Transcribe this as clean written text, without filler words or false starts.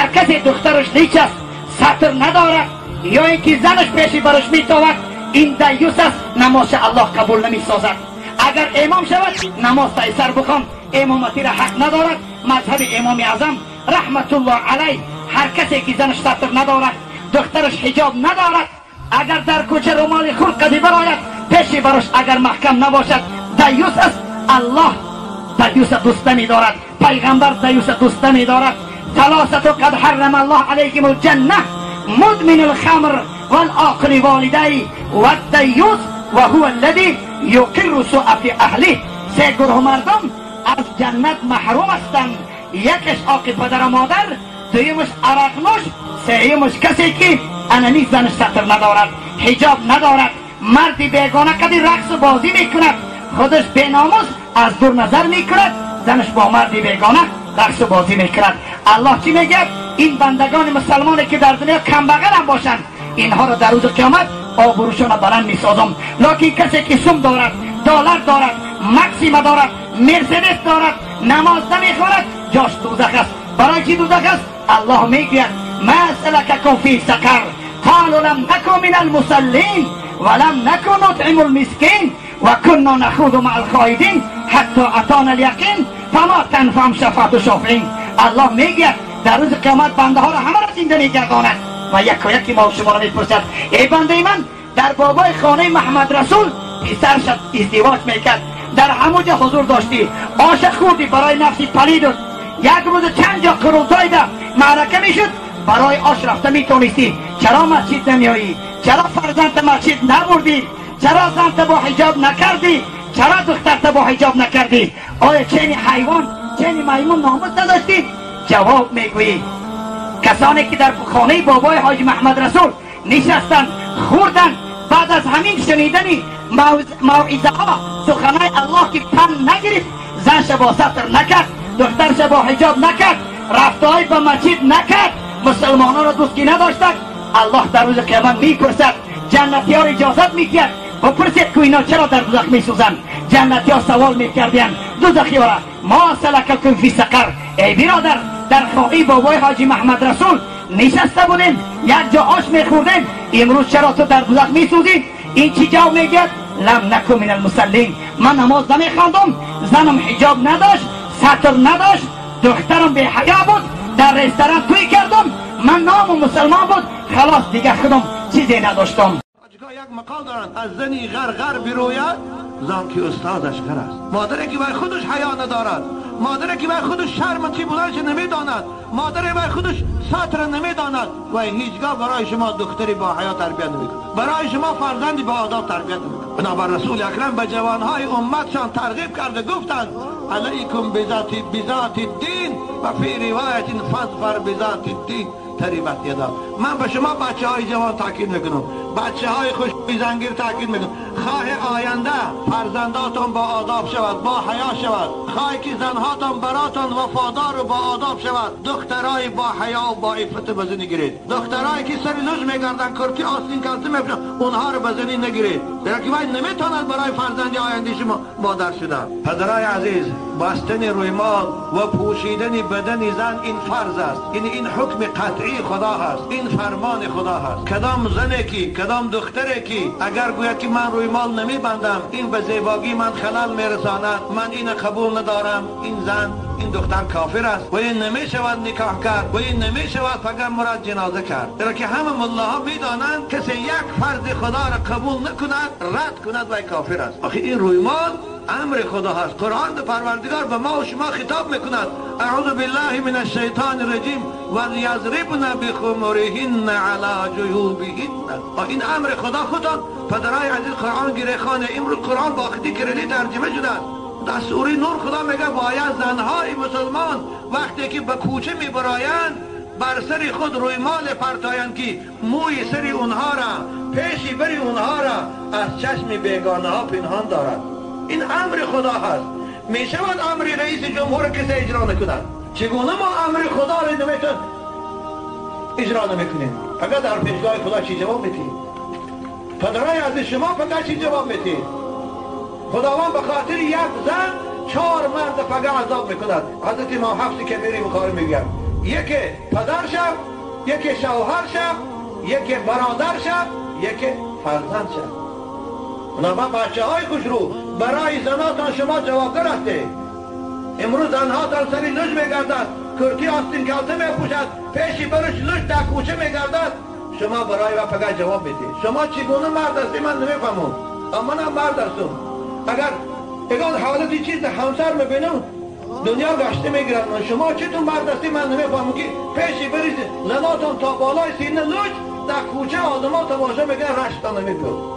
هر کسی دخترش لیچ است، ستر ندارد، یا اینکه زنش پیشی برش میتاود، این دیوس است، نماز الله قبول نمیسازد. اگر امام شود نماز تایسر بخوان، امامتی را حق ندارد. مذهب امام اعظم رحمت الله علیه، هر کسی که زنش ستر ندارد، دخترش حجاب ندارد، اگر در کوچه رومال خرد قدی براید، پیشی برش اگر محکم نباشد، دیوس است. الله دیوس دوست نمیدارد، پیغمبر دیوس دوست نمیدارد. ثلاثة قد حرم الله علیکم الجنه مدمن الخمر والعاقل والدی والدیوس وهو الذي یقر سوء فی اهله. سه گروه مردم از جنت محروم هستند، یکش عاق پدر و مادر، دویمش عرق نوش، سیمش کسی که اننی زنش ستر ندارد، حجاب ندارد، مرد بیگانه قدی رقص بازی میکند، خودش بیناموس از دور نظر میکند، زنش با مرد بیگانه رقص بازی میکند. الله چی میگه؟ این بندگان مسلمانی که در دنیا کمبغل هم باشند، اینها را در روز قیامت آبروشان را بلند میسازم. لکن کسی که سم دارد، دلار دارد، مکسیما دارد، مرسدس دارد، نماز نمیخواند، جاش دوزخ است. برای چی دوزخ است؟ الله میگوید ما سلککم فی سقر قالوا لم نکن من المصلین ولم نکن نطعم المسکین وكنا نخوض مع الخائضین حتی اتانا الیقین فما تنفعهم شفاعت الشافعین. الله میگوید در روز قیامت بنده ها را همه را زنده میگرداند و یک و یکی ما شما را میپرسد ای بنده من، در بابای خانه محمد رسول پسرش ازدواج میکرد، در همونجا حضور داشتی، آش خوردی برای نفسی پلید، یک روز چند جا قرولتای ده معرکه میشد، برای آش رفته میتونستی، چرا مسجد نمیایی؟ چرا فرزند مسجد نبردی؟ چرا زنت با حجاب نکردی؟ چرا دخترت با حجاب نکردی؟ آیا چنین حیوان، چنین میمون ناموس نداشتی؟ جواب میگویی کسانی که در خانه بابای حاج محمد رسول نشستند، خوردند، بعد از همین شنیدنی موعظه ها، سخنای الله که پند نگرفت، زنش با ستر نکرد، دخترش با حجاب نکرد، رفتهای به مسجد نکرد، مسلمانان را دوستی نداشتند، الله در روز قیامت میپرسد، جنتی ها را اجازت میدهد و پرسید که اینا چرا در دوزخ میسوزند؟ جنتی ها سوال میکردند دوزخی ها را ما سلککم فی سقر، ای برادر در خانه بابای حاجی محمد رسول نشسته بودیم، یک جا آش میخوردیم، امروز چرا تو در دوزخ میسوزی؟ این چی جواب میگه؟ لم نکن من المصلین، من نماز نمیخواندم، زنم حجاب نداشت، ستر نداشت، دخترم بی حیا بود، در رستوران توی کردم، من نام مسلمان بود، خلاص دیگه خودم چیزی نداشتم. یک مقال دارند از زنی غرغر بروید زن که استادش غر است. مادری که بر خودش حیا ندارد، مادری که بر خودش شرم چی بودنش نمیداند، مادری بر خودش ستر نمیداند و هیچگاه برای شما دختری با حیا تربیت نمیکند، برای شما فرزندی با آداب تربیت نمیکند. بنابر رسول اکرم به جوانهای امتشان ترغیب کرده گفتند علیکم بذات الدین و فی روایت فاظفر بذات الدین تریبت یدا. من به شما بچه های جوان تاکید میکنم، بچه های خوش زنگیر تاکید میکنم، خواه آینده فرزنداتان با آداب شود، با حیا شود، خواه که زنهاتان براتان وفادار و با آداب شود، دخترای با حیا و با عفت به زنی گیرید، دخترایی که سر لوژ میگردن کرتی آستین کلته میپوشن اونها رو به زنی نگیرید، زیرا که وای نمیتواند برای فرزند آینده شما مادر شده. پدرای عزیز، بستن رویمال و پوشیدن بدن زن این فرض است، این حکم قطعی خدا هست، این فرمان خدا هست. کدام زنی که، کدام دختری که اگر گوید که من رویمال نمیبندم، این به زیبایی من خلل میرساند، من این قبول ندارم، این زن، این دختر کافر است و این نمیشود نکاح کرد و این نمیشود فقط مراد جنازه کرد. زیرا که همه ملاها میدانند کسی یک فرض خدا را قبول نکند، رد کند و کافر است. آخه این رویمال امر خدا هست. قرآن پروردگار به ما و شما خطاب میکند، اعوذ بالله من الشیطان الرجیم ولیضربن بخمرهن علی جیوبهن. این امر خدا خدا. پدرای عزیز قرآن گیره خانه، امروز قرآن با خطی کریلی ترجمه شده. در سوره نور خدا میگه باید زنهای مسلمان وقتی که به کوچه میبرایند بر سر خود رویمال پرتایند که موی سر اونها را، پیشی بری اونها را از چشم بیگانه ها پنهان دارد. این امر خدا هست. میشود امر رئیس جمهور کسی اجرا نکند؟ چگونه ما امر خدا را نمیتون اجرا نمیکنیم؟ فقط در پیشگاه خدا چی جواب میدید؟ پدرای عزیز شما فقط چی جواب میدید؟ خداوند به خاطر یک زن 4 مرد فقط عذاب میکند. حضرت امام حفص کبیری بخاری میگن یکی پدر شد، یکی شوهر شد، یکی برادر شد، یکی فرزند شد. اونها بچه های خوش رو برای زناتان شما جوابگر هستید. امروز زنها در سری لج میگردد، کرتی آستین کلته میپوشد، پیشی برش لج در کوچه میگردد. شما برای و فقط جواب میدید. شما چگونه مرد هستی من نمیفهمم. اما من مرد هستم. اگر اگر حالتی چیز همسر میبینم دنیا گشته میگیرد. من شما چطور مرد هستی من نمیفهمم که پیشی برید زناتون تا بالای سینه لج در کوچه آدما تماشا میگن رشتان نمیبینم.